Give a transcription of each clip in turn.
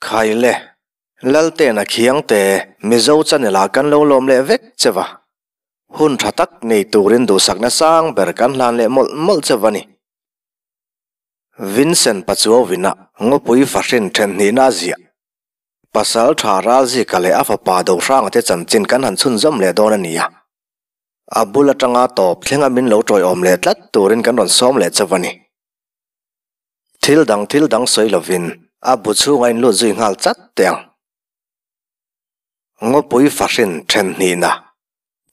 Khaile, Laltena Khiangte, Mizo channel ah kan lo lawm leh vek che va. Hun tha tak nei turin duhsakna sang ber kan hlan leh mawlh mawlh che va ni. Vincent Pachuauvina ngawpui fahrin then hnihna a ziah. Pasal tha Ralzika leh a fapa Dohranga te chanchin kan han chhunzawm leh dawn a ni a. A bul atanga tawp thlenga min lo tawiawm leh tlat turin kan rawn sawm leh chauh a ni. Thil dang thil dang sawi lovin a bu chhunga inlut zui nghal chat teh ang. Ngawpui fahrin then hnihna,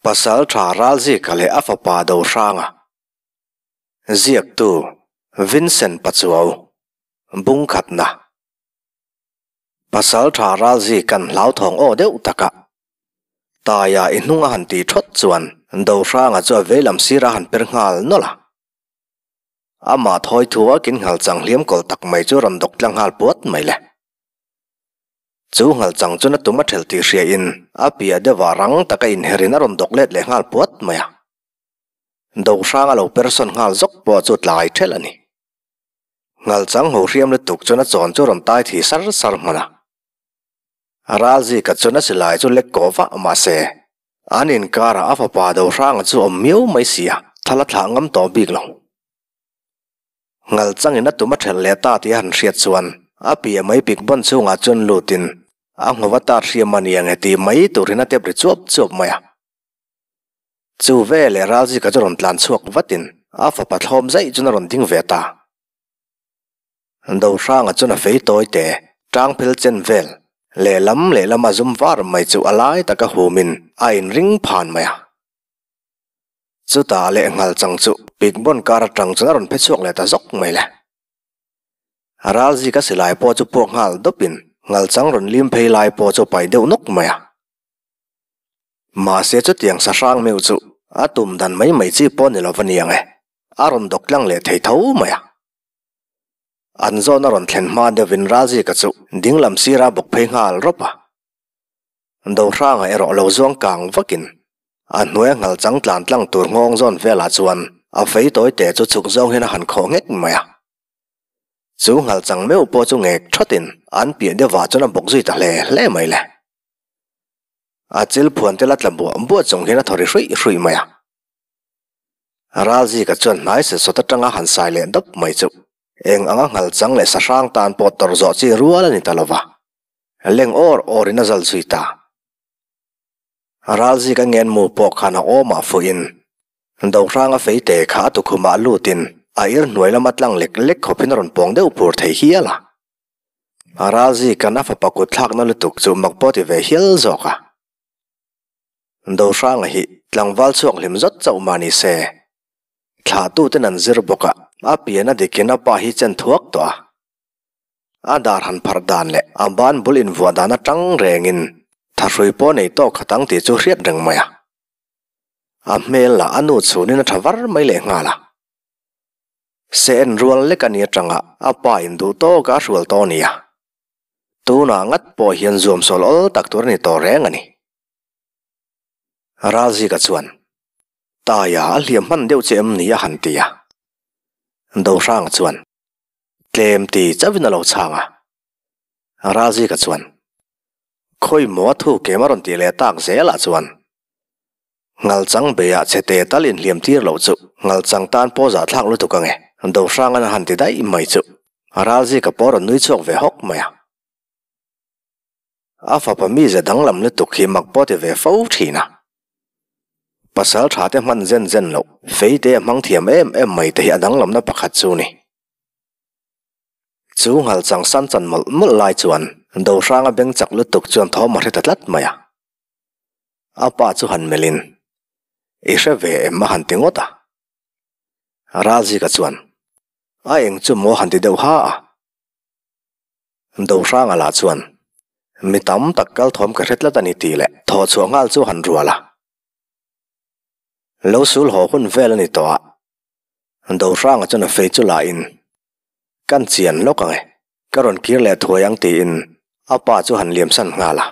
Pasal tha Ralzika leh a fapa Dohranga. Ziaktu, Vincent Pachuau, Bungkhatna. Pasal tha Ralzi kan hlauthawng aw deuh tak a. Taia i hnung a han tih thawt chuan Dohranga chu a veilam sir a han per nghal nawlh a. Amah thawi thu a kin nghal chang hliam kawlh tak mai chu rawn dawk tlang nghal puat mai le. Chu nghal chang chu na tum a thelh tih hria in a piah deuh ah rang taka inher in a rawn dawk let leh nghal puat mai a. Dohranga lo per sawn nghal zawk pawh chu tlai thelh a ni. Nghalchang ho hriam lutuk chuan a chawn chu rawn tai thi sar sar hman a. Ralzika chuan a silai chu lek kawh vah mah se, an inkarah a fapa Dohranga chu awm miau mai si a, thal a thlah ngam tawh bik lo. Nghalchangin a tum a thelh leh ta tih a han hriat chuan a piah mai pik bawn chhungah chuan lutin a ngho a tar hriam a ni ang e tih mai turin a tep ri chuap chuap mai a. Chu veleh Ralzika chu rawn tlan chhuak vatin a fapa thlawm zaih chuan a rawn ding ve ta. Dohranga chuan a fei tawi te, tangphel chen vel, lehlam lehlam a zum var mai chu a lai taka humin a inring phan mai a. Chutah leh nghal chang chu pikbawn kar atang chuan a rawn phe chhuak leh ta zawk mai le. Ralzika silai pawh chu puak nghal dawpin nghal chang rawn lim phei lai pawh chu paih deuh nawk mai a. Mahse chutiang sa hrang meuh chu a tum dan mai mai chi pawh ni lo va ni ang e, a rawn dawk tlang leh thei tho mai a. An zawn a rawn thlen hma deuhin Ralzika chu dinglam sira bawk phei nghal rawp a. Dohranga erawh lo zuang kang vakin a hnuaia nghal chang tlan tlang tur nghawng zawn velah chuan a fei tawi te chu chhuk zawng hian a han khawh nghek mai a. Chu nghal chang meuh pawh chu ngek thatin an piah deuhvah chuan a bawk zui ta hle hle mai le. A chil phuan te la tla buah buah chung hian a thaw ri hruih hruih mai a. Ralzika chuan hnai set sawt atanga han sai leh dawp mai chu eng anga nghal chang leh sahrang tan pawh tawrh zawh chi rual a ni ta lo va, leng awr awrin a zal zui ta. Ralzika ngen mu pawh khan a awmah fuhin Dohranga feite kha a tukhumah lutin a ir hnuai lama tlang lek lek khawpin a rawn pawng deuh phur thei hial a. A ralzi kan a fapa kut thlakna lutuk chu mak pawh ti ve hial zawk a. Dohranga hi tlangval chhuak hlim zawt chauh mah ni se, thlahtuten an zir bawk a, a pian a dikin a pa hi chen thuak tawh a. A dar han pharh dan leh a ban bul invuah dan atang rengin thahrui pawh nei tawk khat ang tih chu hriat reng mai a. A hmel lah a nu chhunin a tha var mai leh nghal a. Se en rual lek a ni atanga a pa in duh tawk a hrual tawh a ni a. Tunah ngat pawh hian zuam sawl awl tak tur a ni tawh reng a ni. Ralzika chuan, Taia a hliam hman deuh che em ni a han ti a. Dohranga chuan, Tlem ti chauhin a lo chhang a. Ralzika chuan, Khawi maw a thu kem a rawn tih leh tak zelah chuan, Ngalchang beiah chhete tal inhliam tir loh chu ngalchang tan pawh zahthlak lutuk ang e, Dohrangan a han ti daih mai chu Ralzika pawh rawn nui chhuak ve hawk mai a. A fapa mize danglam lutuk hi mak pawh ti ve fo thin a. Pasal tha te hman zen zen loh, feite a hmang thiam em em mai te hi a danglamna pakhat chu ni. Chu ngalchang san chan mawlh mawlh lai chuan Dohranga beng chak lutuk chuan thawm a hre ta tlat mai a. A pa chu han melhin, I hre ve em a han ti ngawt a. Ralzika chuan, A eng chu maw han ti deuh ha a. Dohranga lah chuan, Mi tam tak kal thawm ka hre tlat a ni tih leh thawh chhuah nghal chu han rual a. Lo sul haw hun vel a ni tawh a. Dohranga chuan a fei chu lahin, Kan chian lawk ang e. Ka rawn kir leh thuai ang tiin a pa chu han liamsan nghal a.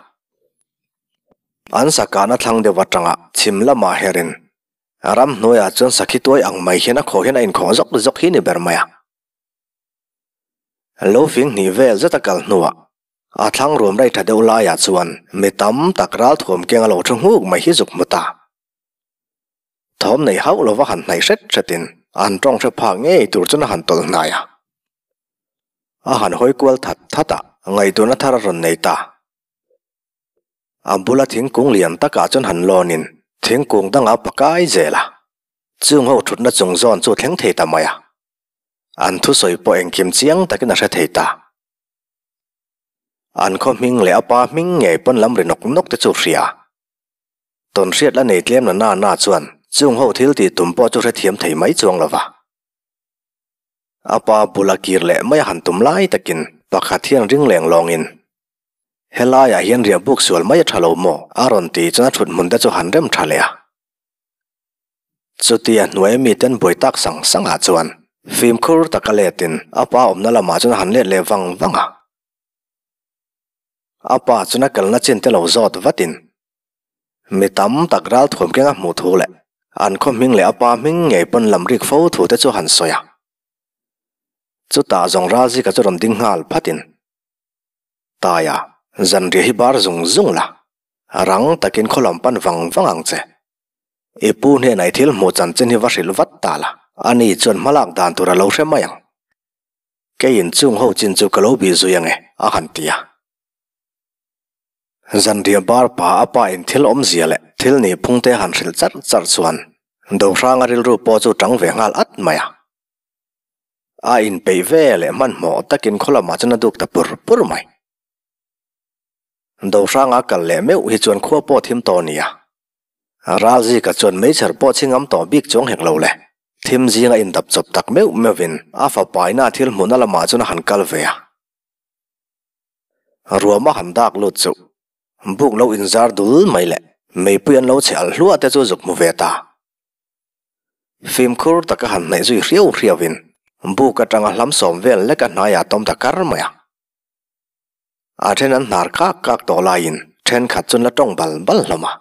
An sakahna thlang deuh atanga chhim lamah herin ramhnuaiah chuan sakhi tuai ang mai hian a khawh hian a inkhawh zawk zawk hi ni ber mai a. Lo fing hnih vel zet a kal hnuah A thlang ruam rei tha deuh laiah chuan mi tam tak ralthuam keng a lo thu nghuk mai hi zuk hmu ta. Thawm nei hauh lova han hnaih hret hretin an tawng hre phak ngei tur chuan a han tawlh hnai a. A han hawi kual that that a, ngaihtuahna thar a rawn nei ta. A bula thingkung lian takah chuan han lawnin thingkung dangah pakai zel a. Chung ho thutna chung zawn chu thleng thei ta mai a. An thusawi pawh engkim chiang takin a hre thei ta. An khaw hming leh a pa hming ngei pawn lam ri nawk nawk te chu hria. Tawn hriat la nei tlem na na na chuan chung ho thil tih tum pawh chu hrethiam thei mai chuang lo va. A pa bula kir leh mai a han tum lai takin pakhat hian ring leng lawngin, Helaiah hian riah buk sual mai a tha lo maw? a rawn ti chuan a thut hmun te chu han rem tha leh a. Chutia hnuaia miten buai tak sang sangah chuan fimkhur taka letin a pa awmna lamah chuan a han let leh vang vang a. A pa chuan a kalna chin te lo zawt vatin mi tam tak ralthuam kenga hmuh thu leh an khaw hming leh a pa hming ngei pawn lam rik fo thu te chu han sawi a. Chutah zawng Ralzika chu rawn ding nghal phatin, Taia, zanriah hi bar zung zung la, rang takin khaw lam pan vang vang ang che. I pu hnenah i thil hmuh chanchin hi va hrilh vat ta la, ani chuan hmalak dan tur a lo hre mai ang. Keiin chung ho chin chu ka lo bih zui ange, a han ti a. Zanriah bar pa a pa in thil awmzia leh thil nih phung te han hrilh charh charh chuan Dohranga rilru pawh chu tang ve nghal at mai a. A inpeih ve leh hmanhmawh takin khaw lamah chuan a duk ta pur pur mai. Dohranga kal leh meuh hi chuan khua pawh thim tawh a ni a. Ralzika chuan meichher pawh chhingam tawh bik chuang hek lo le. Thim zinga indap chawp tak meuh meuhin a fapaina thil hmuhna lamah chuan a han kal ve a. Ruama han dak lut chu buk lo inzar dul mai leh meipui an lo chhe alh hluah te chu zuk hmu ve ta. Fimkhur taka han hnaih zui hriau hriauin buk atanga hlam sawm vel leka hnaiah tawm ta kar mai a. A then an hnar kak kak tawh laiin thenkhat chuan la tawng bal bal hlawm a.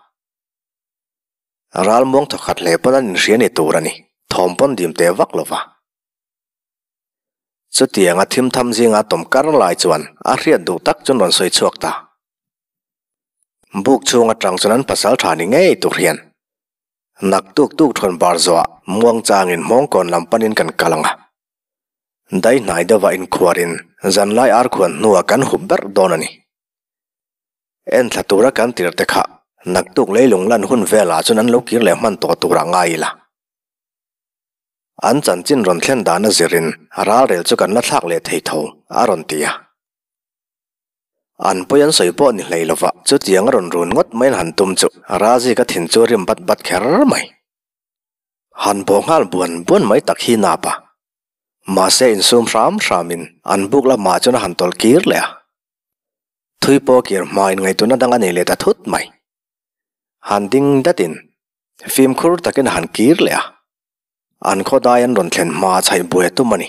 Ralmuang thawkhat hle pawn an inhria ni tur a ni, thawm pawn dim teh vak lo va. Chutianga thim tham zinga tawm kar lai chuan a hriat duh tak chuan rawn sawi chhuak ta. Buk chhung atang chuan an pasal tha ni ngei tur hian nak tuk tuk thawn bar zawhah muang changin hmawngkawn lam panin kan kal ang a. Dai hnai deuhah inkhuarin zanlai ar khuan hnuah kan hup ber dawn a ni. Enthla tura kan tirh te kha naktuk leilung lan hun velah chuan an lo kir leh hman tawh turah ngai ila. An chanchin rawn thlen dan a zirin ralrel chu kan la thlak leh thei tho, a rawn ti a. An pawi an sawi pawh ni hlei lova chutiang a rawn run ngawt mai an han tum chu Razi ka thin chu a rim bat bat kher mai. Han bawh nghal buan buan mai tak hi nap a. Mahse insum hram hramin an buk lamah chuan a han tawlh kir leh a. Thui pawh kir hmain ngaihtuahna dang a nei leh ta thut mai. Han ding datin fimkhur takin a han kir leh a. An khawdai an rawn thlen hma chhaih buai a tum a ni.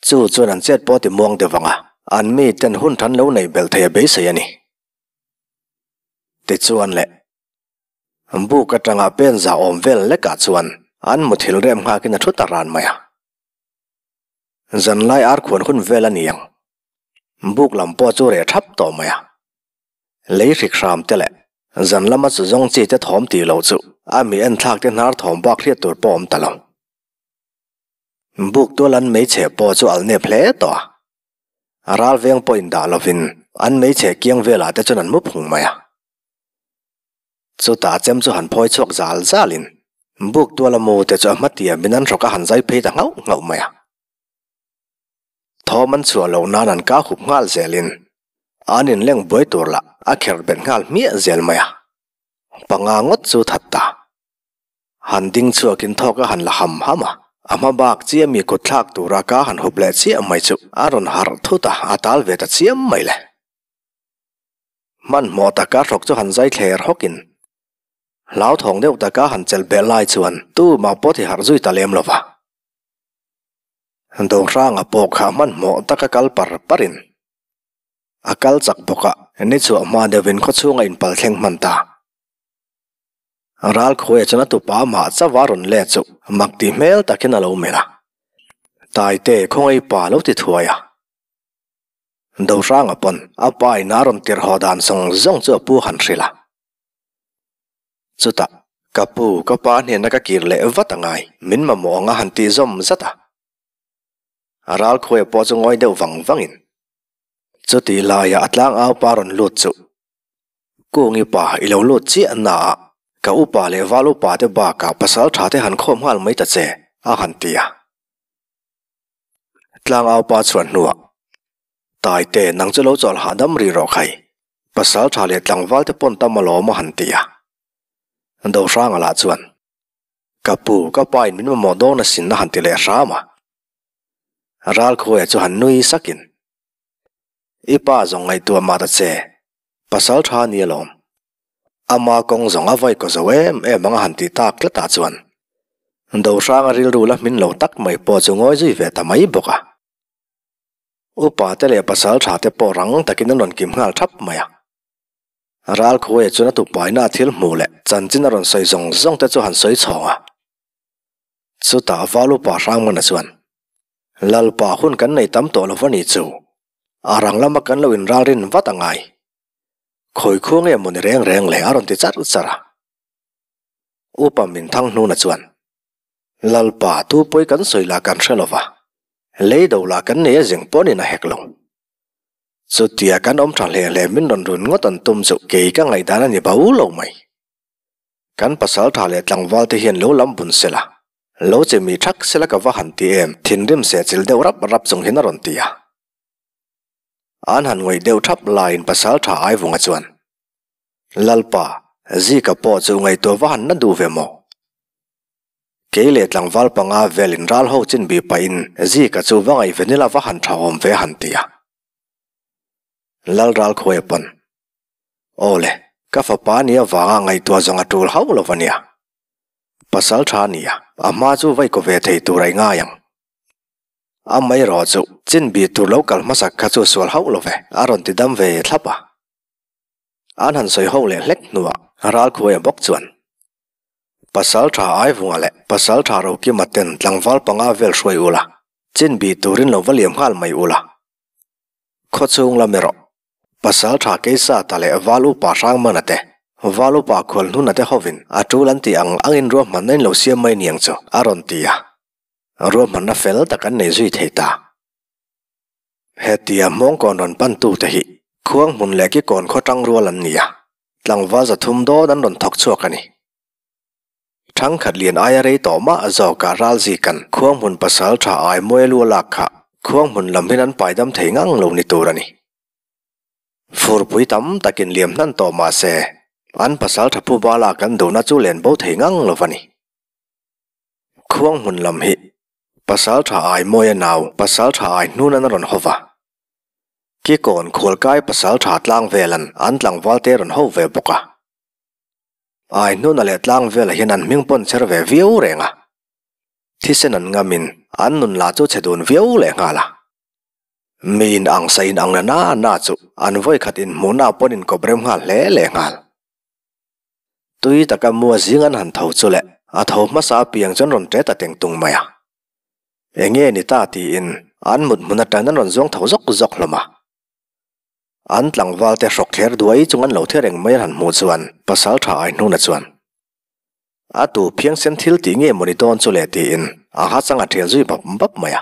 Chu chuan an chet pawh ti muang deuh vang a, an miten hun than lo neih belh thei a beisei a ni. Tichuan le. Buk atanga pen za awm vel lekah chuan an muthilh rem nghakin a thu ta ran mai a. Zanlai ar khuan hun vel a ni ang. Buk lam pawh chu reh thap tawh mai a. Lei hrik hram te leh zan lama chu zawng chi te thawm tih loh chu a mi enthlak te hnar thawm bak hriat tur pawh awm ta lo. Buk tual an meichhe pawh chu al nep hle tawh a. Ral veng pawh indah lovin an meichhe kiang velah te chuan an mu phung mai a. Chutah chem chu han phawi chhuak zal zalin buk tuala mu te chu a hmatiamin an hrawk a han zai phei ta nghauh nghauh mai a. Thawm an chhuah loh nan an kah hup nghal zelin an inleng buai tur lah a kher bet nghal hmiah zel mai a. Panga ngawt chu that ta. Han ding chhuakin thawk a han la ham ham a, a hma bak chiah mi kut thlak tura ka han hup leh chiah mai chu a rawn harh thut a, a tal ve ta chiam mai le. Hmanhmawh taka hrawk chu han zai thler hawkin hlauthawng deuh taka han chelh beh lai chuan tumah pawh thi harh zui ta lem lo va. Dohranga pawh kha hmanhmawh taka kal par parin a kal chak bawk a, ni chhuah hma deuhin khawchhunga inpal thleng hman ta. Ralkhuaia chuan a tupa amah chauh a rawn let chu mak ti hmel takin a lo melh a, Taite, khawngaih pa lo ti thuai a. Dohranga pawn a pa in a rawn tirh haw dan zawng zawng chu a pu han hrilh a. Chutah, Ka pu, ka pa hnena ka kir leh vat a ngai, min mamawh ang a han tih zawm zat a. A ral khuaia pawh chu ngawi deuh vang vangin, Chutih laia a tlang au pa rawn lut chu, Kungi pa, i lo lut chiah na a, ka upa leh val upa te bakah pasal tha te han khawm nghal mai ta che, a han ti a. Tlang au pa chuan hnuah, Taite, nang chu lo chawlh hahdam rih rawh khai, pasal tha leh tlangval te pawn tam alawm a han ti a. Dohranga lah chuan, Ka pu, ka pa in min mamawh dawn asin a han ti leh hram a. Ralkhuaia chu han nui sakin, I pa zawng ngaihtuah mah ta che, pasal tha a ni alawm. Ama kawng zawng a vawi kaw zo em em ang a han tih tak tlatah chuan Dohranga rilru la hmin lo tak mai pawh chu ngawi zui ve ta mai bawk a. Upa te leh pasal tha te pawh rang takin an rawn kim nghal thap mai a. Ralkhuaia chuan a tupaina a thil hmuh leh chanchin a rawn sawi zawng zawng te chu han sawi chhawng a. Chutah Val upa Hrangmana chuan, Lalpa hun kan nei tam tawh lo va ni chu, a rang lama kan lo inralrin vat a ngai. Khawi khu nge maw ni reng reng le a rawn ti charh charh a. Upa min thang hnuna chuan, Lalpa tu pawi kan sawi lah kan hre lo va, lei do lah kan nei a zeng pawnin a hek lo. Chutia kan awm tha hle hle min rawn run ngawt an tum chu kei ka ngaihdan a ni bo lo mai. Kan pasal tha leh tlangval te hian lo lam bun sela, lo che mi thak sela ka va han ti em, thinrim seh chil deuh rap rap chung hian a rawn ti a. An han ngawih deuh thap laiin pasal tha Aivunga chuan, Lalpa, Zika pawh chu ngaihtuah va han na duh ve maw? Kei leh tlangval panga velin ral ho chin bih pahin Zika chu va ngaihven ila va han thahawm ve a han ti a. Lal Ralkhuaia pawn, Aw le, ka fapa nia vanga ngaihtuah zawng a tul hauh lo va nia. Pasal tha nia, a hma chu vai kaw ve thei tur a i ngai ang. Amaherawh chu, chin bih tur lo kal hmasak kha chu sual hauh lo ve, a rawn ti dam ve thlap a. An han sawi ho leh hlek hnuah Ralkhuaia bawk chuan, Pasal tha Aivunga leh Pasal tha Rokima ten tlangval panga vel hruai ula, chin bih turin lo va liam nghal mai ula. Khawchhung lam erawh Pasal tha Keisata leh Val Upa Hrangmana te, Val Upa Khualhnuna te hovin a tul an tih ang angin ruahmanna in lo siam mai niang chu a rawn ti a. Ruahmanna fel tak an nei zui thei ta. Hetia hmawngkawn rawn pantute hi khuang hmun leh kikawn khaw tang rual an ni a, tlangval 300 dawn an rawn thawk chhuak a ni. Thangkhat lian aia rei tawh mah zawkah ralzikan khuanghmun pasal tha ai muai lu a lak kha khuanghmun lam hian an paidam thei ngang lo ni tur a ni. Furpui tam takin liam hnan tawh mah se an pasal tha phu ba lak an duhna chu len bo thei ngang lo va ni. Khuanghmun lam hi pasal tha ai mawi a nau pasal tha ai hnunan a rawn haw va. Kikawn khualkai pasal tha tlang velan an tlangval te rawn ho ve bawk a. Ai hnuna leh tlang velah hian an hming pawn chher ve viau reng a, thisen an ngamin an nun lah chu chhe dun viau leh nghal a. Miin ang sa in ang na na na chu an vawikhat inhmuhna pawn inkawp rem nghal hle leh nghal. Tui taka mua zing an han tho chu leh a tho hmasa apiang chuan rawn ṭe ta teng tung mai a. Enge ni ta tiin an mut hmun atangin an rawn zuang tho zawk zawk hlawm a. An tlangval te hrawk thler duai chung an lo thi reng mai an han hmuh chuan pasal tha ai hnuna chuan a tu phiangsen thil tih nge mawni dawn chu le tiin a ha chang a thial zui bap bap mai a.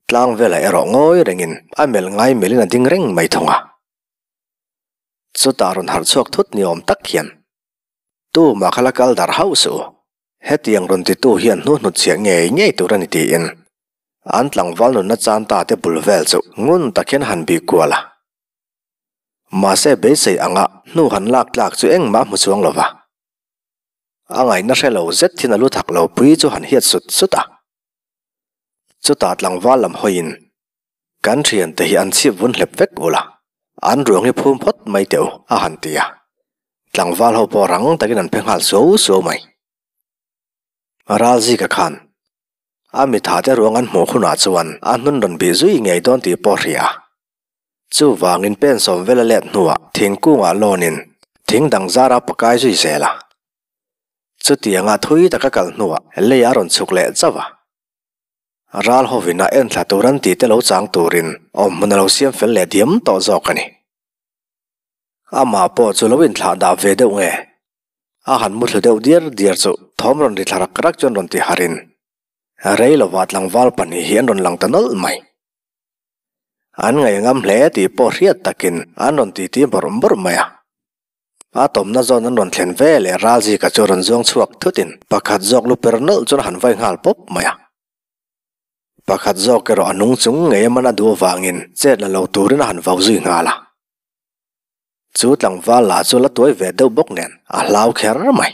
Tlang velah erawh ngawi rengin a melh ngai melhin a ding reng mai thung a. Chutah rawn harh chhuak thut ni awm tak hian tumah kha la kal darh hauh suh u. Hetiang rawn titu hian hnu hnutchhiah ngei ngei tur a ni tiin an tlangval nunna chan ta te bul vel chu ngun tak hian han bih kual a. Mahse beisei anga hnu han lak tlak chu engmah hmu chuang lo va. A ngaihna hre lo zet thin a lu thak lo pui chu han hiat sut sut a. Chutah tlangval lam hawiin kan thiante hi an chhip vun hlep vek ula, an ruang hi phum phawt mai teh u, a han ti a. Tlangval ho pawh rang takin an phe nghal suau suau mai. Ralzika khan a mitha te ruang an hmuh hunah chuan a hnun rawn bih zui ngei dawn tih pawh hria a. Chuvangin pen sawm vel a let hnuah thingkungah lawnin thing dang zara pakai zui zel a. Chutianga thui taka kal hnuah lei a rawn chhuk leh chauh a. Ral hovin a enthla tur an tih te lo chang turin awmhmun a lo siam fel leh diam tawh zawk a ni. Amah pawh chu lo inthlah dah ve deuh nge? A han muthlu deuh diar diar chu thawm rawn ri thla rak rak chuan rawn ti harin rei lovah tlangval pahnih hi an rawn lang ta nawlh mai. An ngaihngam hle tih pawh hriat takin an rawn titi bawrh bawrh mai a. A tawmna zawn an rawn thlen ve leh Ralzika chu rawn zuang chhuak thutin pakhat zawk lu per nawlh chuan a han vai nghal pawp mai a. Pakhat zawk erawh a nung chung ngei a man a duh avangin chet la lo turin a han vau zui nghal a. Chu tlangval lah chu la tuai ve deuh bawk nen a hlau kher mai.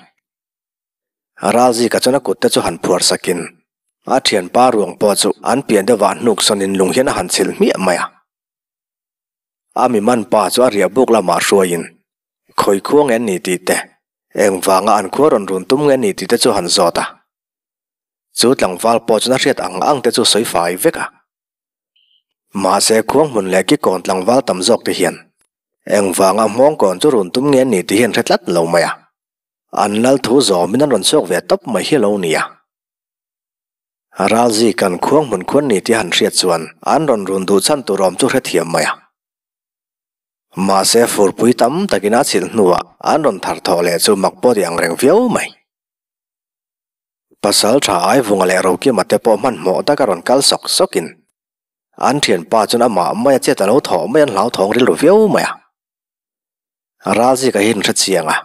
Ralzika chuan a kut te chu han phuar sakin a thianpa ruang pawh chu an pian deuhvah hnuk sawnin lung hian a han chhilh hmiah mai a. A mi man pa chu a riah buk lamah hruaiin khawi khua nge an ni tih te, engvanga an khua rawn run tum nge an ni tih te chu han zawt a. Chu tlangval pawh chuan a hriat ang ang te chu sawi fai vek a. Mahse khuang hmun leh kikawn tlangval tam zawk te hian engvanga hmawngkawn chu run tum nge an ni tih hi an hre tlat lo mai a. An lal thu zawmin an rawn chhuak ve tawp mai hi lo nia. Ralzi kan khuang hmun khuan ni tih han hriat chuan an rawn run duh chhan tur awm chu hrethiam mai a. Mahse furpui tam takin a chhilh hnuah an rawn thar thawh leh chu mak pawh ti ang reng viau mai. Pasal tha Aivunga leh Rokima te pawh hmanhmawh taka rawn kal sawk sawkin an thianpa chuan amah maia chet a lo thawh mai an hlauthawng rilru viau mai a. Ralzika hi an hre chiang a,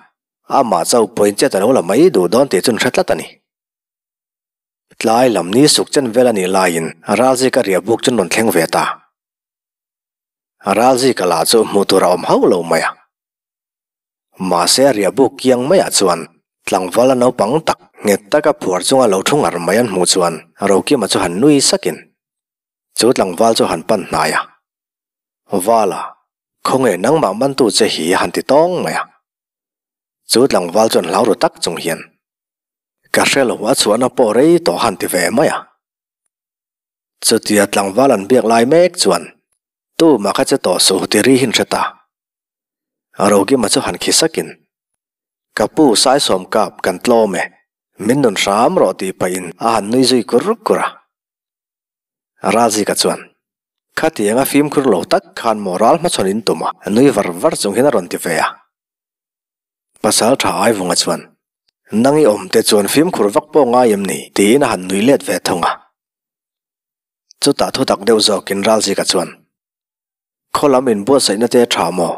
amah chauh pawhin chet a lo la mai duh dawn tih chu an hre tlat a ni. Tlai lam ni suk chen vel a nih laiin Ralzika riah buk chu rawn thleng ve ta. Ralzika lah chu hmuh tur a awm hauh lo mai a. Mahse a riah buk kiang maiah chuan tlangval a naupang tak nghet taka phuar chunga lo thu ngar mai an hmuh chuan Rokima chu han nui sakin chu tlangval chu han pan hnai a. Vala, khawnge nangmah mantu che hi a han ti tawng mai a. Chu tlangval chuan hlau ru tak chung hian Ka hre lo, a chhuahna pawh rei tawh han ti ve mai a. Chutia tlangval an biak lai mek chuan tumah kha che tawh suh ti ri hin hre ta. Rokima chu han khi sakin, Ka pu Saisawm kap kan tlawm e, min nun hram rawh tih pahin a han nui zui kur kur a. Ralzika chuan, Khatianga fimkhur lo tak khan maw ral hmachhawn in tum a, nui var var chung hian a rawn ti ve a. Pasal tha Aivunga chuan, Nang i awm te chuan fimkhur vak pawh ngai em ni? tiin a han nui let ve thung a. Chutah thutak deuh zawkin Ralzika chuan, Khaw lam inbuatsaihna te tha maw?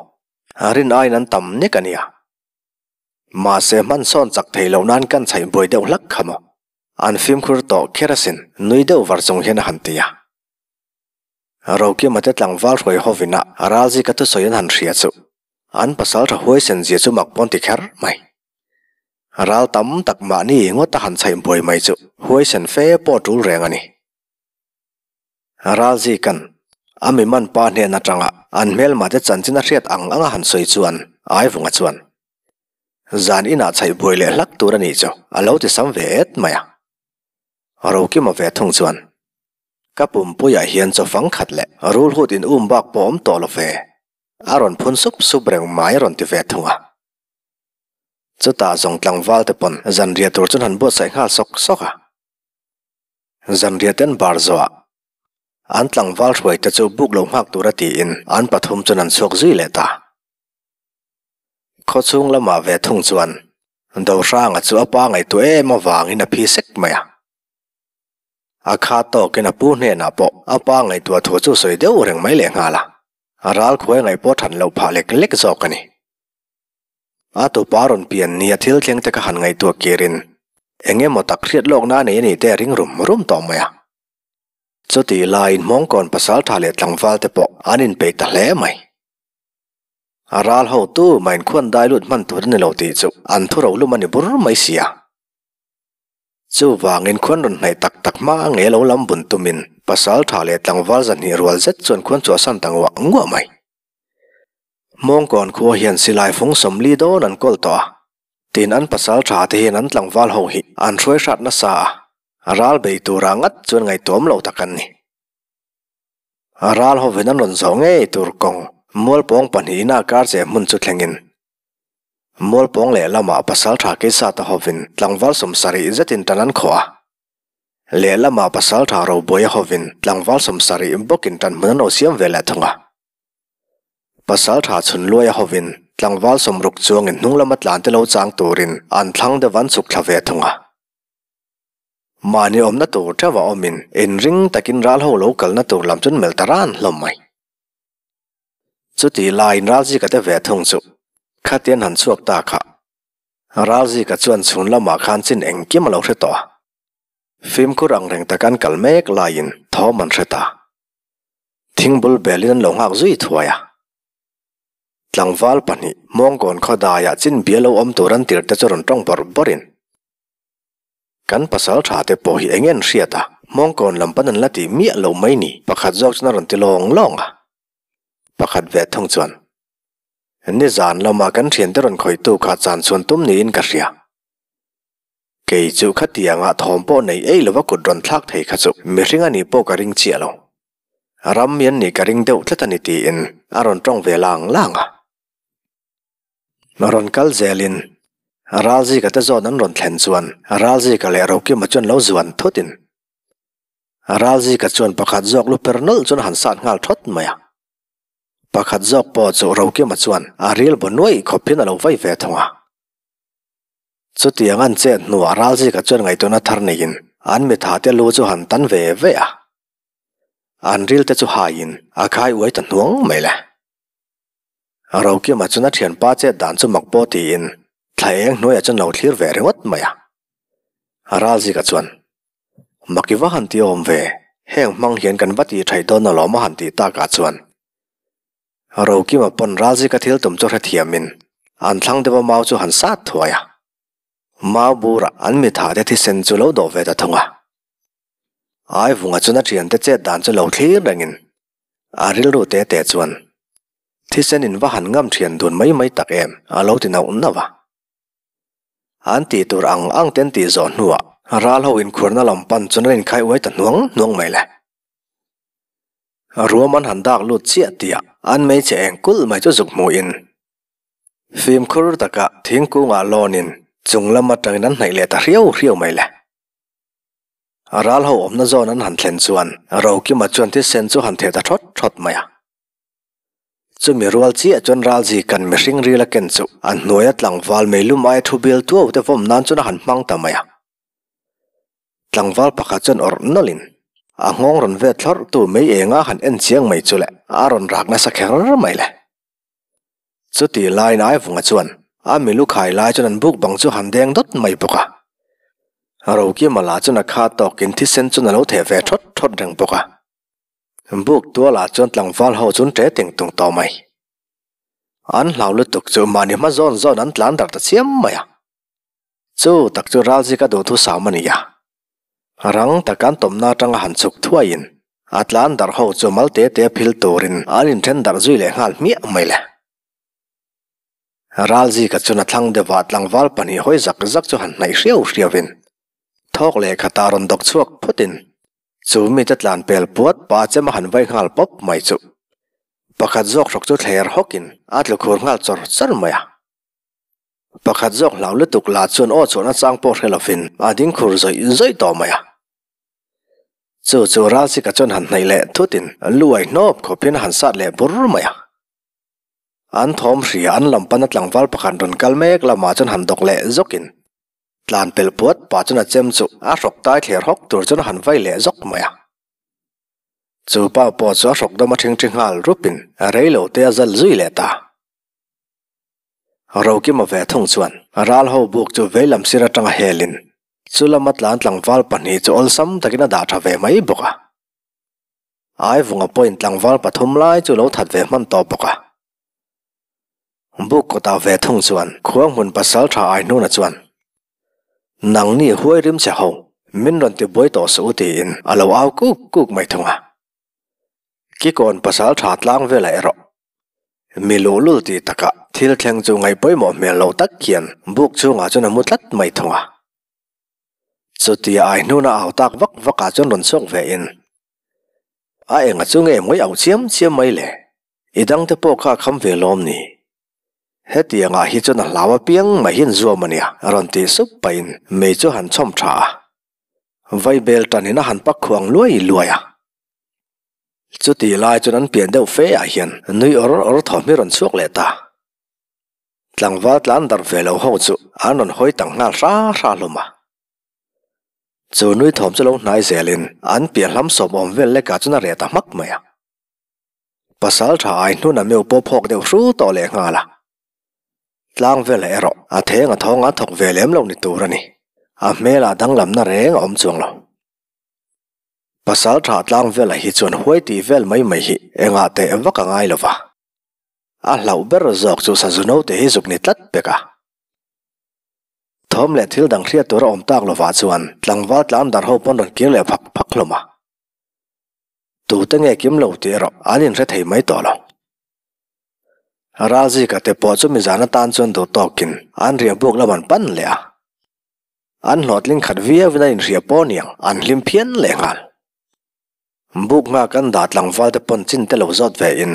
Rin aiin an tam nek a nia. Mahse hmansawn chak thei loh nan kan chhaih buai deuh hlak kha maw? An fimkhur tawh kher asin, nui deuh var chung hian a han ti a. Rokima te tlangval hruai hovin a Ralzika thusawi an han hria chu an pasal tha huaisen zia chu mak pawn ti kher mai. Ral tam tak mahni ngawt a han chhaih buai mai chu huaisen fe pawh tul reng a ni. Ralzika'n a mi man pa hnen atanga an hmelma te chanchin a hriat ang anga han sawi chuan Aivunga chuan zan inah chhaih buai leh hlak tur a nih chu a lo ti sam ve et mai a. Rokima ve thung chuan Ka pumpuiah hian chaw fang khat leh rulhut in um bak pawh awm tawh lo ve, a rawn phun sup sup reng mai a rawn ti ve thung a. Chutah zawng tlangval te pawn zanriah tur chuan han buatsaih nghal sawk sawk a. Zanriah ten bar zawhah an tlangval hruai te chu buk lo nghak tura tiin an pathum chuan an chhuak zui leh ta. Khawchhung lamah ve thung chuan Dohranga chu a pa ngaihtuah em avangin a phi sek mai a. A kha tawkin a pu hnenah pawh a pa ngaihtuah thu chu sawi deuh reng mai leh nghal a, a ral khuai ngaih pawh than loh phah lek lek zawk a ni. A tupa rawn pian nia thil thleng te kha han ngaihtuah kirin eng emaw tak hriat lawkna a nei a nih te a ring rum rum tawh mai a. Chutih laiin Hmawngkawn pasaltha leh tlangval te pawh an inpeih ta hle mai. A ral hotu mah inkhuan dai lut hman tur a ni lo tih chu an thu rolum a ni bur mai si a. Chuvangin khuan rawn hnaih tak tak hma nge lo lam bun tumin pasal tha leh tlangval zahnih rual zet chuan khuan chhuahsan ta nguah nguah mai. Hmawngkawn khua hian silai fung sawmli dawn an kawl tawh a, tin an pasal tha te hian an tlangval ho hi an hruai hrat nasa a, ral bei turah ngat chuan ngaihtuam lo tak an ni. Ral hovin an rawn zawh ngei tur kawng mualpawng pahnihin a kar che hmun chu thlengin Mualpawng lehlamah pasal tha keisa ta hovin tlangval 70 zetin tan an khawh a. Lehlamah Pasalṭha Robuaia hovin tlangval 70 bawkin ṭanhmun an lo siam ve leh thung a. Pasalṭha Chhunluaia hovin tlangval 60 chuangin hnung lama tlan te lo chang turin an thlang deuh an chhuk thla ve thung a. Mahni awmna tur ṭheuh a awmin inring takin ral ho lo kalna tur lam chuan melh ta ran hlawm mai. Chutih laiin Ralzika te ve thung chu khatian han chhuak ta kha. Ralzika chuan chhun lamah khan chin engkim a lo hre tawh a. Fimkhur ang reng taka an kal mek laiin thawm an hre ta. Thingbul belin an lo nghak zui thuai a. Tlangval pahnih Hmawngkawn khawdaiah chin bia lo awm tur an tir te chu rawn tawng bawrh bawrhin Kan pasal tha te pawh hi eng en hriat a, Hmawngkawn lam pan an la tih miah lo mai ni, pakhat zawk chuan a rawn ti lawng lawng a. Pakhat ve thung chuan, Nizan lamah kan thiante rawn khawihtu kha chan chhuan tum niin ka hria. Kei chu khatiangah thawm pawh nei ei lova kut rawn thlak thei kha chu mihring a nih pawh ka ring chiah lo. Ram mi an nih ka ring deuh tlat a ni tiin a rawn tawng ve lang lang a. Rawn kal zelin Ralzika te zawn an rawn thlen chuan Ralzika leh Rokima chuan lo zuan thutin Ralzika chuan pakhat zawk lu per nawlh chuan a han sat nghal thawt mai a. Pakhat zawk pawh chu Rokima chuan a ril baw nuaih khawp hian a lo vai ve thung a. Chutiang an chet hnuah Ralzika chuan ngaihtuahna thar neiin an mitha te lu chu han tan ve ve a. An ril te chu haiin a khai uai ta hnuang mai le. Rokima chuan a thianpa chet dan chu mak pawh tiin thla eng hnuaiah chuan lo thlir ve ringawt mai a. Ralzika chuan, Mak i va han ti awm ve, heng hmang hian kan va tih thaih dawn alawm a han tih takah chuan Rokima pawn Ralzika thil tum chu hrethiamin an thlang deuh a mau chu han sat thuai a. Mau burah an mitha te thisen chu lo dawh ve ta thung a. Aivunga chuan a thiante chet dan chu lo thlir rengin A rilru te te chuan thisen in va han ngam thian dun mai mai tak em a lo ti nauh nauh a. An tih tur ang ang te an tih zawh hnuah ral ho inkhurna lam pan chuan an inkhai uai ta hnuang hnuang mai le. Ruam an han dak lut chiah tihah an hmeichhe eng kulh mai chu zuk hmuhin fimkhur taka thingkungah lawnin chung lam atangin an hnaih leh ta hriau hriau mai le. A ral ho awmna zawn an han thlen chuan Rokima chuan thisen chu han theh ta thawt thawt mai a. Chumi rual chiah chuan Ralzi kan mihring ril a ken chu a hnuaia tlangval meilum aia thu bial tuau te vawm nan chuan a han hmang ta mai a. Tlangval pakhat chuan awrh nawlhin a nghawng rawn vet thlawrh tu mei enga han en chiang mai chu le a rawn rak nasa kher mai le. Chuti laiin Aivunga chuan a milu khai lai chuan an buk bang chu han deng dawt mai bawk a. Rokima lah chuan a kha tawkin thisen chuan a lo theh ve thawt thawt reng bawk a. Buk tualah chuan tlangval ho chu an ṭe teng tung tawh mai. An hlau lutuk chu mahni hma zawn zawn an tlan darh ta chiam mai a. Chu tak chu Ralzika duhthusam a ni a. Rang taka an tawmna atanga han chhuk thuaiin a tlan darh ho chu mal te te phil turin an inthen darh zui leh nghal hmiah mai le. Ralzika chuan a thlang deuhah tlangval pahnih hawi zak zak chu han hnaih hriau hriauin thawk leh khatah rawn dawk chhuak phutin chu mite tlan pel puat pa chem a han vai nghal pawp mai chu pakhat zawk hrawk chu thler hawkin a tlu khur nghal chawr chawr mai a. Pakhat zawk hlau lutuk lah chuan aw chhuahna chang pawh hre lovin a ding khur zawih zawih tawh mai a. Chu chu Ralsika chuan han hnaih leh thutin luai hnawp khawp hian a han sat leh bur mai a. An thawm hria an lam pana tlangval pakhat rawn kal mek lamah chuan han dawk leh zawkin tlan pelh puat pah chuan a chem chu a hrawk tai thler hawk tur chuan a han vai leh zawk mai a. Chu pa pawh chu a hrawk dawm a ṭhingṭhi nghal rupin rei lo te a zal zui leh ta. Rokima ve thung chuan ral ho buk chu vei lam sir atanga helin chu lama tlan tlangval pahnih chu awlsam takin a dah tha ve mai bawk a. Aivunga pawhin tlangval pathum lai chu lo that ve hman tawh bawk a. Buk kawtah ve thung chuan khuanghmun pasal tha Aihnuna chuan, Nangni huai rim che ho, min rawn ti buai tawh suh u tiin a lo au kuk kuk mai thung a. Kikawn pasal tha tlang velah erawh Mi luhlul tih takah thil thleng chu ngaih pawimawh hmel lo tak hian buk chhungah chuan a mu tlat mai thung a. Chutia ai hnuna au tak vak vakah chuan rawn chhuak ve in, A enga chu nge mawi au chiam chiam mai le? I dangte pawh kha a kham ve lawm ni? Hetiangah hi chuan a hlau apiang mai hian zuam a nia, rawn tih sup pahin mei chu han chhawm tha a. Vaibel ṭanin a han pak khuang luai luai a. Chuti lai chuan an pian deuh fe ah hian nui awr awr thawm hi rawn chhuak leh ta. Tlangval tlan darh ve lo ho chu an rawn hawi tang nghal hra hra hlawm a. Chu nui thawm chu lo hnai zelin an piah hlam sawm awm vel lekah chuan a reh ta hmak mai a. Pasal tha ai hnuna meuh pawh phawk deuh hru tawh leh nghal a. Tlang velah erawh a theng a thawng a thawk ve lem lo ni tur a ni. A hmelah danglamna reng a awm chuang lo. Pasal tha tlang velah hi chuan huai tih vel mai mai hi engah teh vak a ngai lo va. A hlauh ber zawk chu sazu naute hi zuk ni tlat pek a. Thawm leh thil dang hriat tur a awm tak lovah chuan tlangval tlan darh ho pawn rawn kir leh phak phak hlawm a. Tute nge kim lo tih erawh an inhre thei mai tawh lo. Ralzika te pawh chu mizan atan chuan duh tawkin an riah buk lam an pan leh a. An hlawhtling khat viauin an inhriah pawh niang an hlim phian leh nghal. Buk nghak an dah tlangval te pawn chin te lo zawt ve in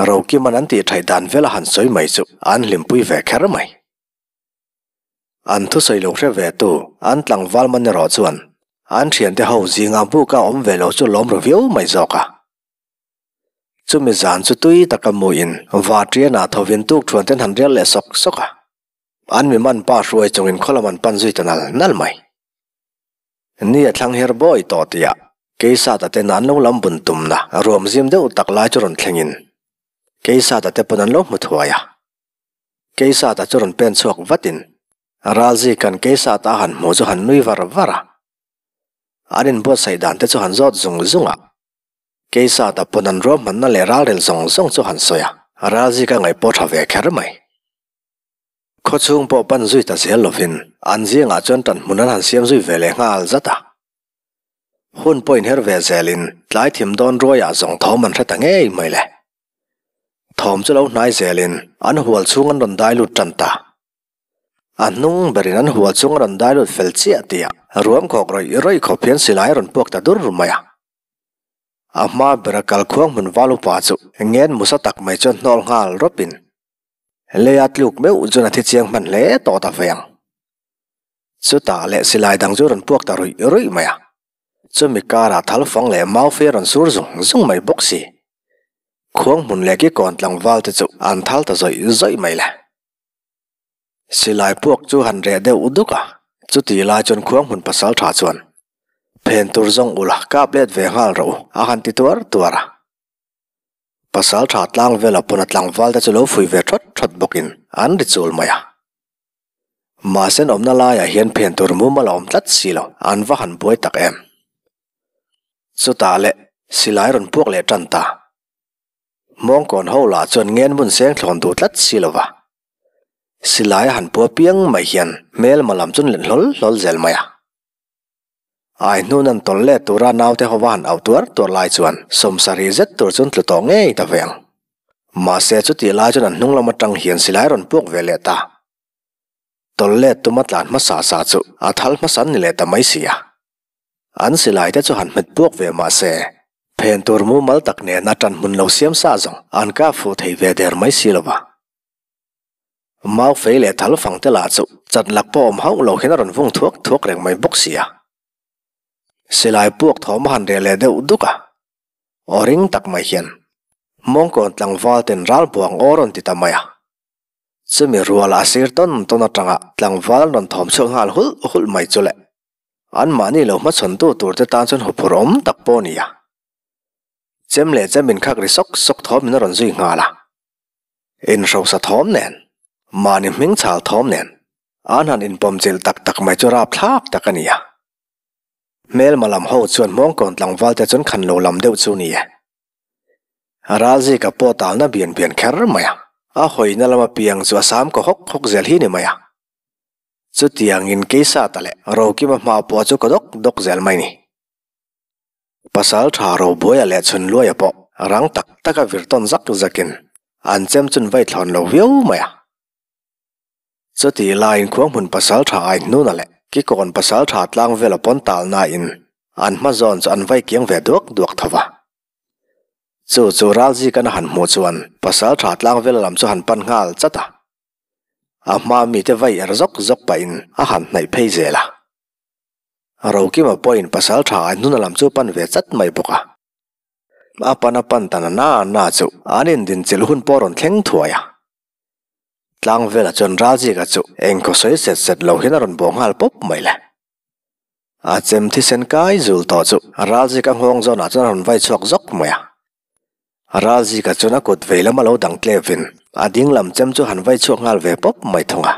Rokiman an tih thaih dan vel a han sawi mai chu an hlimpui ve kher mai. An thusawi lo hre ve tu an tlangval man erawh chuan an thiante ho zinga buk a awm ve lo chu lawm ru viau mai zawk a. Chumi zan chu tui taka muin Vatriana thovin tuk thuan ten han rial leh sawk sawk a. An mi man pa hruai chungin khaw lam an pan zui ta nal nal mai. Ni a thlang her bawi tawh tih ah Keisata ten an lo lam bun tumna ruam zim deuh tak lai chu rawn thlengin Keisata te pawn an lo hmu thuai a. Keisata chu rawn pen chhuak vatin Ralzika'n Keisata a han hmuh chu han nui var var a. An inbuatsaih dan te chu han zawt zung zung a. Keisata pawn an ruahmanna leh ralrel zawng zawng chu han sawi a, Ralzika ngaih pawh tha ve kher mai. Khawchhung pawh pan zui ta zel lovin an zingah chuan tan hmun an han siam zui ve leh nghal zat a. Hun pawh inher ve zelin tlai thim dawn ruaiah zawng thawm an hre ta ngei mai le. Thawm chu lo hnai zelin an hual chhung an rawn dai lut tan ta. A hnung berin an hual chhung a rawn dai lut fel chiah tih ah ruam khawk rawih rawih khawp hian silai a rawn puak ta dur mai a. A hma bera kalkhuang hmun val upa chu ngen musa tak mai chuan hnawl nghal rawpin Leia tluk meuh chuan a thi chiang hman hle tawh ta ve ang. Chutah leh silai dang chu rawn puak ta ruih ruih mai a. Chumi karah thal fang leh mau fe rawn sur zung zung mai bawk si. Khuang hmun leh kikawn tlangval te chu an thal ta zawih zawih mai le. Silai puak chu han reh deuh duk a, chuti lai chuan khuang hmun pasal tha chuan phen tur zawng ula kap let ve nghal rawh u a han ti tuar tuar a. Pasal tha tlang vela pawn a tlangval te chu lo fui ve thawt thawt bawkin an ri chul mai a. Mahse an awmna laiah hian phen tur mumal a awm tlat si lo, an va han buai tak em. Chutah leh silai rawn puak leh tan ta. Hmawngkawn ho lah chuan ngen hmun seng thlawn duh tlat si lo va. Silai a han pua piang mai hian hmelma lam chu an let hlawl hlawl zel mai a. Ai hnun an tawlh let tura naute ho va han auh tuar tuar lai chuan sawmsarih zet tur chu an tlu tawh ngei ta ve ang. Mahse chutih lai chuan an hnung lam atang hian silai rawn puak ve leh ta. Tawlh let tuma tlan hmasa sa chu a thal hmasa an ni leh ta mai si a. An silai te chu han hmet puak ve mahse phen tur mumal tak nena tan hmun lo siam sa zawng an kap fuh thei ve der mai si lo va. Mau fei leh thal fang te lah chu chat lak pawh awm hauh lo hian a rawn vung thuak thuak reng mai bawk si a. Silai puak thawm a han reh leh deuh duk a, aw ring tak mai hian Hmawngkawn tlangval ten ral buang aw rawn ti ta mai a. Chumi ruala a sir tawn tawn atanga tlangval an rawn thawm chhuak nghal hulh hulh mai chu le. Anmahni lo hmachhawntu tur te tan chuan huphurh awm tak pawh a ni a. Chem leh chem inkhak ri sawk sawk thawm in a rawn zui nghal a. Inhrosa thawm nen, mahni hming chhal thawm nen, an han inpawmchilh tak tak mai chu rapthlak tak a ni a. Hmelma lam ho chuan hmawngkawn tlangval te chuan khan lo lam deuh chu ni e. Ralzika pawh talna bian bian kher mai a, a hawina lama piang chu a sam kaw hawk hawk zel hi ni mai a. Chutiangin Keisata leh Rokima hma pawh chu kaw dawk dawk zel mai ni. Pasal tha Robuaia leh Chhunluaia pawh rang tak taka vir tawn zak zakin an chem chun vai thlawn lo viau mai a. Chutih laiin Khuanghmun pasal tha Aihnuna leh Kikawn pasal tha Tlangvela pawn talnain an hma zawn chu an vai kiang ve duak duak tho va. Chu chu Ralzikan a han hmuh chuan pasal tha Tlangvela lam chu han pan nghal chat a. A hma mite vai er zawk zawk pahin a han hnaih phei zel a. Rokima pawhin pasalṭha a hnuna lam chu pan ve chat mai bawk a. A pan a pan ta na na na chu an indinchilh hun pawh a rawn thleng thuai a. Tlangvela chuan Ralzika chu engkhaw sawi set set lo hian a rawn bawh nghal pawp mai le. A chem thisen kai zul tawh chu Ralzika nghawng zawnah chuan a rawn vai chhuak zawk mai a. Ralzika chuan a kut vei lam a lo dang tlevin a ding lam chem chu han vai chhuak nghal ve pawp mai thung a.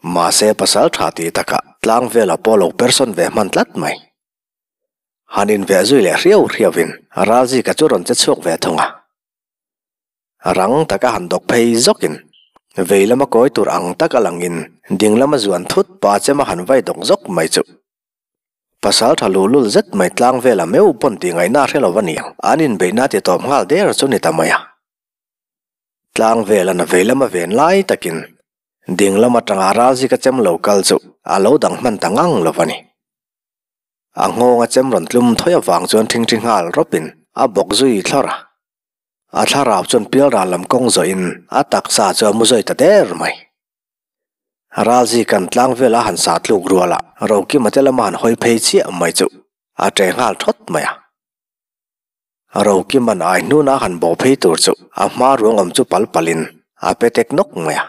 Mahse pasal tha tih takah Tlangvela pawh lo persawn ve hman tlat mai. Han inveh zui leh hriau hriauin Ralzika chu rawn che chhuak ve thung a. Rang taka han dawk phei zawkin vei lama kawi tur ang taka langin ding lama zuan thut pa chema han vai dawk zawk mai chu. Pasal tha luhlul zet mai tlang vela meuh pawn tih ngaihna a hre lo aniang an inbeihna ti tawp nghal der chu ni ta mai a. Tlang vela na vei lama ven lai takin ding lam atanga ralzika chem lo kal chu a lo dang hman ta ngang lo a ni. A nghawnga chem rawn tlum thawi avang chuan ṭhingṭhi nghal rawpin a bawk zui thlawr a. A thlarau chuan pialral lam kawng zawhin a taksa chu a mu zawi ta der mai. Ralzi kan tlang vela han sa tluk ruala Rokima te lama han hawi phei chiah mai chu a ṭe nghal ṭhawt mai a. Rokima'n ai hnuna a han bawh phei tur chu a hma ruang awm chu pal palin a pe tek nawk mai a.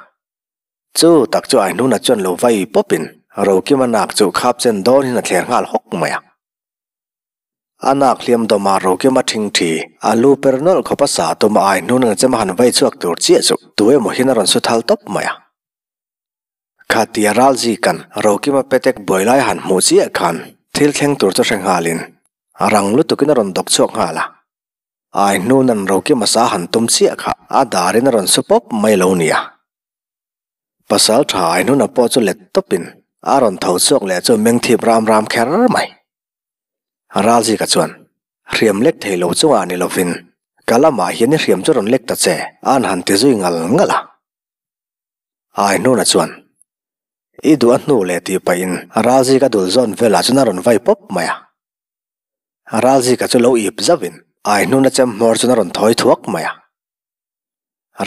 Chu tak chu ai hnuna chuan lo vai pawpin Rokima nak chu khap chen dawnin a thler nghal hawk mai a. A nak hliam dawma Rokima ṭhingṭhi, a lu per nawlh khawp a sa tum a ai hnun ang chem a han vai chhuak tur chiah chu tu emaw hian a rawn su thal tawp mai a. Khatia Ralzika'n Rokima petek buai lai han hmuh chiah khan thil thleng tur chu hre nghalin a rang lutukin a rawn dawk chhuak nghal a. Ai hnuna'n Rokima sa han tum chiah kha a darin a rawn su pawp mai lo nia. Pasal ṭha ai hnuna pawh chu let tawpin a rawn tho chhuak leh chu meng thip ram ram kher mai. Ralzika chuan, Hriam lek thei lo chungah ni lovin, ka lamah hian i hriam chu rawn lek ta che, a'n han ti zui ngal ngal a. Ai hnuna chuan, I duh a hnu leh tih pahin Ralzika dul zawn velah chuan a rawn vai pawp mai a. Ralzika chu lo ip zauhin Ai hnuna chem hmawr chuan a rawn thawi thuak mai a.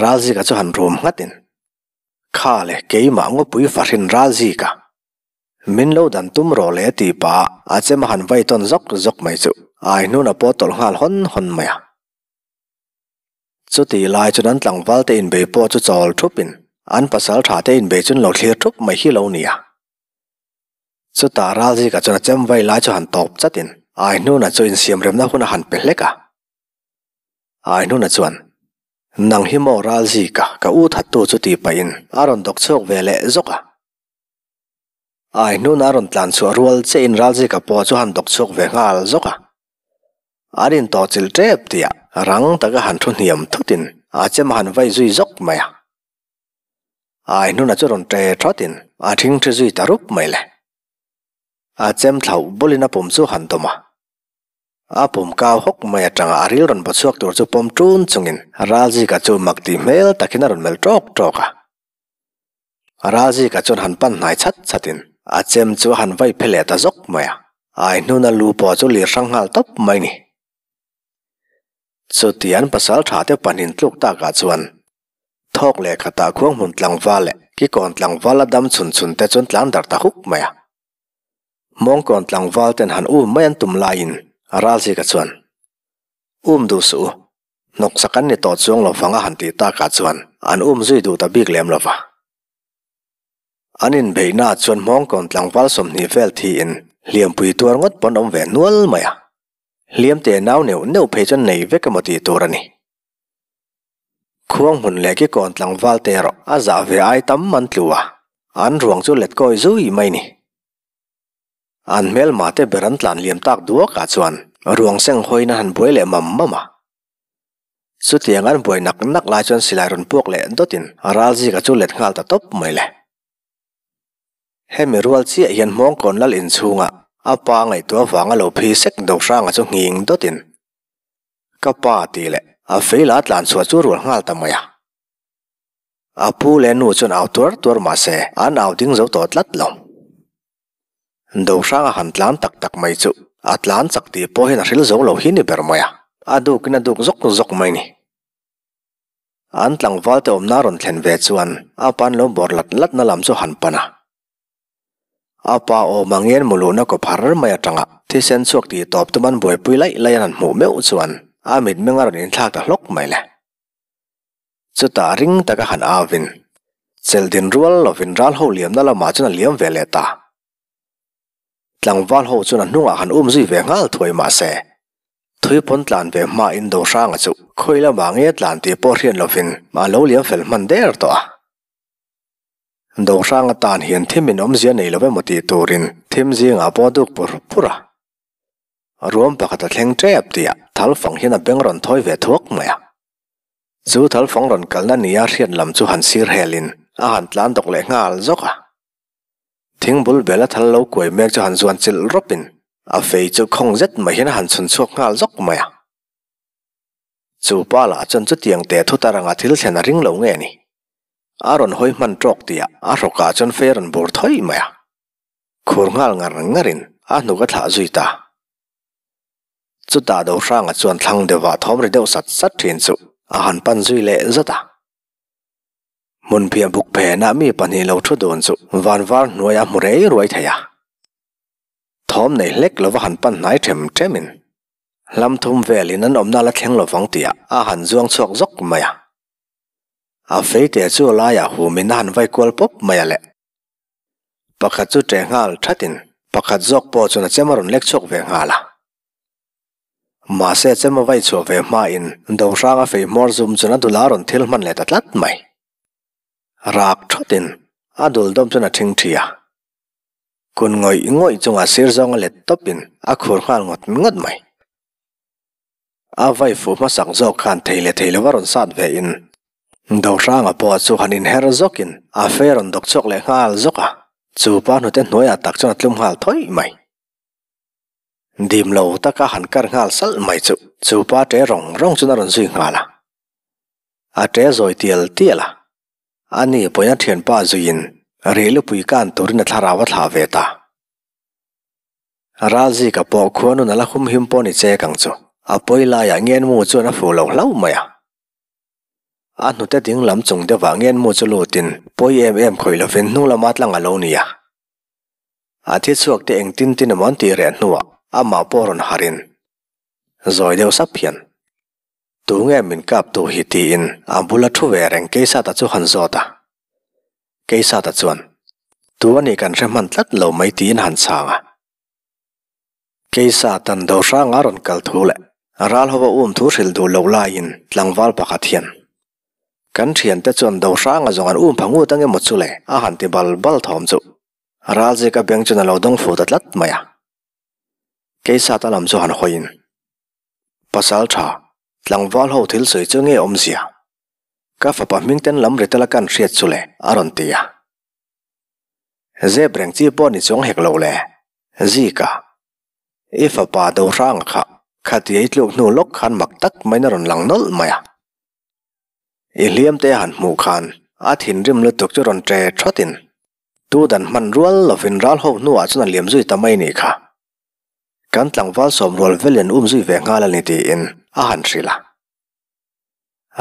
Ralzika chu han rum nghatin, Kha le, keimah ngawpui fahrin Ralzika. Min lo dan tum rawh le tih pah a chem a han vai tawn zawk zawk mai chu ai hnuna pawh tawlh nghal hawn hawn mai a. Chutih lai chuan an tlangval te inbei pawh chu chawl thupin an pasal tha te inbei chuan lo thlir thup mai hi lo ni a. Chutah Ralzika chuan a chem vai lai chu han tawp chatin ai hnuna chu insiamremna hun a han pe hlek a. Ai hnuna chuan, Nang hi maw Ralzika, ka u thattu chu tih pahin a rawn dawk chhuak ve leh zawk a. Ai hnuna a rawn tlan chhuah rual che in Ralzika pawh chu han dawk chhuak ve nghal zawk a. An intawh chilh tep tih ah rang taka han thu hniam thut in a chem a han vai zui zawk mai a. Ai hnuna chu rawn ṭe thawt in a ṭhingṭhi zui ta rup mai le. A chem thlauh bul in a pum chu han dawm a. A pum kau hawk mai atanga a ril rawn baw chhuak tur chu pawm ṭun chungin Ralzika chu mak tih hmel takin a rawn melh ṭawk ṭawk a. Ralzika chuan han pan hnai chhat chhatin a chem chu a han vai phe leh ta zawk mai a, ai hnuna lu pawh chu lir hrang nghal tawp mai ni. Chutian pasal tha te pahnin tluk takah chuan thawk leh khatah khuang hmun tlangval leh kikawn tlangval a dam chhun chhun te chuan tlan darh ta huk mai a. Mawngkawn tlangval ten han um mai an tum laiin Ralzika chuan, Um duh suh u, Hnawksak an ni tawh chuang lo vang a han tih takah chuan an um zui duh ta bik lem lo va. An inbeihnaah chuan Hmawngkawn tlangval 20 vel thiin hliampui tuar ngawt pawn awm ve nual mai a. Hliam te nau neuh neuh phei chuan nei vek emaw tih tur a ni. Khuang hmun leh kikawn tlangval te erawh a zah ve ai tam an tlu a, an ruang chu let kawi zui mai ni. An hmelma te ber an tlan liam tak duakah chuan ruang seng hawiin an han buai leh mam mam a. Chutiang an buai nak nak lai chuan silai rawn puak leh dawtin Ralzika chu let nghal ta tawp mai le. Hemi rual chiah hian Hmawngkawn lal inchhungah a pa ngaihtuah vanga lo phi sek Dohranga chu nghing dawtin ka pa tih leh a feila tlan chhuah chu rual nghal ta mai a. A pu leh nu chuan au tuar tuar mah se an au ding zo tawh tlat lo. Dohranga han tlan tak tak mai chu a tlan chak tih pawh hian a hril zo lo hi ni ber mai a, a dukin a duk zawk zawk mai ni. An tlangval te awmna rawn thlen ve chuan a pan lo bawr lat latna lam chu han pan a. A pa awm angin muluhna kaw phar mai atanga thisen chhuak tih tawp tum an buaipui laih laih an han hmuh meuh chuan a mitmeng a rawn inthlak ta hlawk mai le. Chutah ring taka han avin chelhdin rual lovin ral ho liamna lamah chuan a liam ve leh ta. Tlangval ho chuan a hnungah han um zui ve nghal thuai mah se, thui pawn tlan ve hmain Dohranga chu khawi lamah nge tlan tih pawh hriat lovin a lo liam fel hman der tawh a. Dohranga tan hian thim in awmzia nei lo emaw tih turin thim zingah pawh a duk pur pur a. Ruam pakhat a thleng tep tihah thalfang hian a beng rawn thawi ve thuak mai a. Chu thalfang rawn kalna nia hriat lam chu han sir helin a han tlan dawk leh nghal zawk a. Thingbul bel a thal lo kuai mek chu han zuan chilh rawpin a fei chu khawng zet mai hian a han chhun chhuak nghal zawk mai a. Chu pa lah chuan chutiang teh thu taranga thil thlen a ring lo nge ni? A rawn hawi hman tawk tihah a hrawkah chuan fei a rawn bur thawi mai a. Khur nghal ngar ngarin a hnuk a thlah zui ta. Chutah Dohranga chuan thlang deuhah thawm ri deuh sat sat thin chu a han pan zui leh zat a. Hmunphiah buk phenah mi pahnih lo thu dun chu van var hnuaiah a hmu rei ruai thei a. Thawm nei hlek lova han pan hnai them themin hlam thum velin an awmna la thleng lovang tihah a han zuang chhuak zawk mai a. A feite chu a laiah humin a han vai kual pawp mai a le. Pakhat chu ṭeh nghal thatin pakhat zawk pawh chuan a chem a rawn lek chhuak ve nghal a. Mahse chem a vai chhuah ve hmain Dohranga fei hmawr zum chuan a dul a rawn thil hman leh ta tlat mai. Rak thatin a dul dawm chuan a thing thi a. Kun ngawih ngawih chungah sir zawnga let tawpin a khur nghal ngawt ngawt mai. A vai fuh hmasak zawk khan thei leh thei lova rawn sat ve in Dohranga pawh chu han inher zawkin a fei a rawn dawk chhuak leh nghal zawk a, chu pa hnute hnuaiah tak chuan a tlum nghal thawih mai. Dim lo taka han kar nghal salh mai chu chu pa ṭe rawng rawng chuan a rawn zui nghal a. A ṭe zawi tial tial a. A ni pawhin a ṭhianpa zuiin rih lupui kan turin a thlarau a thlah ve ta. Ralzika pawh khuanun a la humhim pawh ni chek ang chu. A pawi laiah ngenmu chuan a fuh lo hlauh mai a. A hnute ding lam chung deuhah ngenmu chu lutin pawi em em khawih lovin hnung lama tlang a lo ni a. A thi chhuak te engtin tin emaw an tih reh hnuah amah pawh rawn harhin zawi deuh sap hian, Tu nge min kap tu hi? tiin a bula thu ve reng Keisata chu han zawt a. Keisata chuan, Tu a nih kan hre hman tlat lo mai tiin han chhang a. Keisatan Dohranga rawn kal thu leh ral hova um thu hrilh duh loh laiin tlangval pakhat hian, Kan thiante chuan Dohranga zawng an um pha ngut ange maw chu le? a han ti bal bal thawm chu. Ralzika beng chuan a lo dawng fu ta tlat mai a. Keisata lam chu han hawiin, Pasal tha, tlangval ho thil sawi chu nge awmzia? Ka fapa hming ten lam ri tala kan hriat chu le, a rawn ti a. Zep reng chi pawh ni chuang hek lo le, Zika. I fapa Dohranga kha khatia i tluk hnu lawk khan mak tak maiin a rawn lang nawlh mai a. I hliam te han hmuh khan a thinrim lutuk chu rawn ṭe ṭhawtin tu dan hman rual lovin ral ho hnuah chuan a liam zui ta mai nih kha. Kan tlangval sawm rual velin um zui ve nghal a ni tiin a han hrilh a.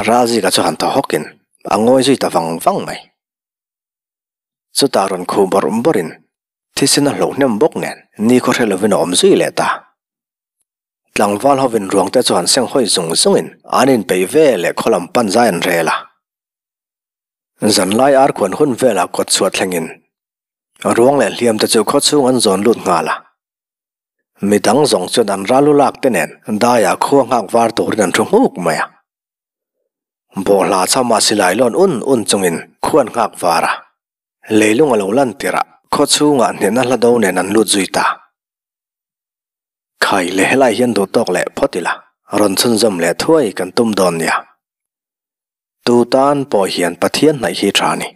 Ralzika chu han thaw hawkin a ngawi zui ta vang vang mai. Chutah rawn khuh bawrh bawrhin thisen a hloh hnem bawk nen nikhaw hre lovin a awm zui leh ta. Tlangval hovin ruang te chu han seng hawi zung zungin an inpeih ve leh khaw lam pan zai an rel a. Zanlai arkhuan hun velah kawt chhuah thlengin ruang leh hliam te chu khaw chhung an zawn lut nghal a. Midang zawng chuan an ral lu lak te nen daiah khua nghak var turin an thu nghuk mai a. Bawhhla chama silai lawn un un chungin khuan nghak var a. Leilung a lo lan tirh ah khaw chhungah hnehna hla do nen an lut zui ta. Khai leh helai hian duh tawk leh phawt ila, rawn chhunzawm leh thuai kan tum dawn nia. Tu tan pawh hian Pathian hnaih hi tha a ni.